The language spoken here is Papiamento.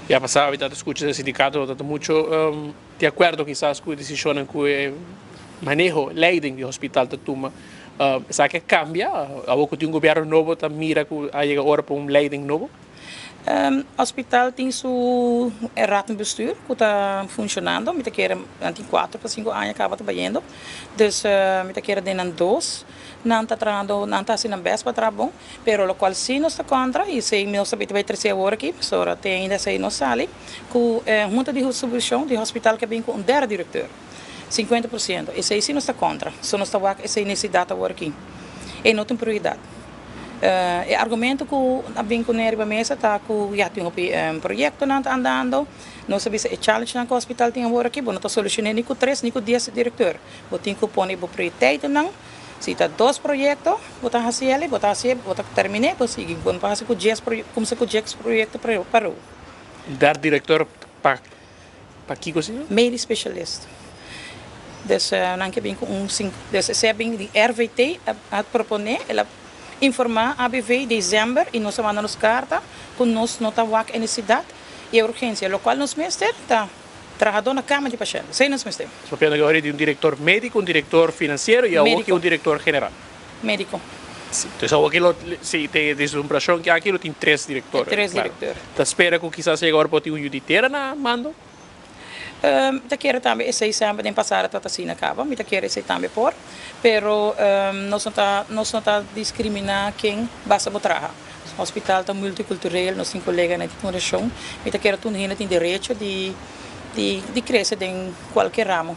Ya pasá mi tabata skucha e sindikato no tabata mucho di akuerdo kisas ku e desishonnan ku e maneho, leiding di hospital ta tuma. Esaki a kambia? Awor ku tin un gobièrnu nobo ta mira ku a yega ora pa un leiding nobo? Hospital tin su raad van bestuur ku ta funshonando. Mi ta kere nan tin kuater pa sinku aña kaba ta bayendo. Dus mi ta kere den nan dos nan ta trahando, nan ta hasi nan bèst pa traha bon. Pero lokual si nos ta kontra i esei nos ta bai trese awor aki pasobra te ainda esei no sali ku e hunta di supervishon di hospital ke bin ku un derde direkteur, 50%. Esei si nos ta kontra. So nos ta wak esei nesesidat awor aki. E no ta un prioridat. E argumento ku a bin kuné riba mesa ta ku ya tin hopi proyektonan ta andando. Nos a bisa e challengenan ku hospital tin awor aki bo no ta solushoné ni ku tres ni ku dies direkteur. Bo tin ku pone bo prioriteitennan. Si ta dos proyekto bo ta hasi el, bo ta hasié, bo ta terminé, bo sigui. Bo no por hasi ku dies kumsa ku dies proyekto parou. Dar direktor pa pa kiko si? Medisch specialist. Dus nan ke bin ku un sink. Dus esei a bin di RVT a proponé, el a informá ABV desèmber i nos a manda nos karta ku nos no ta wak e nesesidat i e urgensia. Lokual nos mester ta trahadó na kama di pashènt. Esei nos mester. Nos papiando aki ora di un direktor médiko, un direktor finansiero i awor ki un direktor general. Médiko. Si. Entonces awor ki lo, si te deslumbrashon ki aki lo tin tres direktor. Tres direktor. Ta spera ku kisas yega ora por tin un yu di tera na mando? Mi ta kere tambe esei semper den pasado tabata asina kaba. Mi ta kere esei tambe por. Pero nos no ta, nos no ta diskriminá ken basta bo traha. Hospital ta multikultureel, nos tin koleganan di tur nashon. Mi ta kere tur hende tin derecho di di di krese den kualke ramo.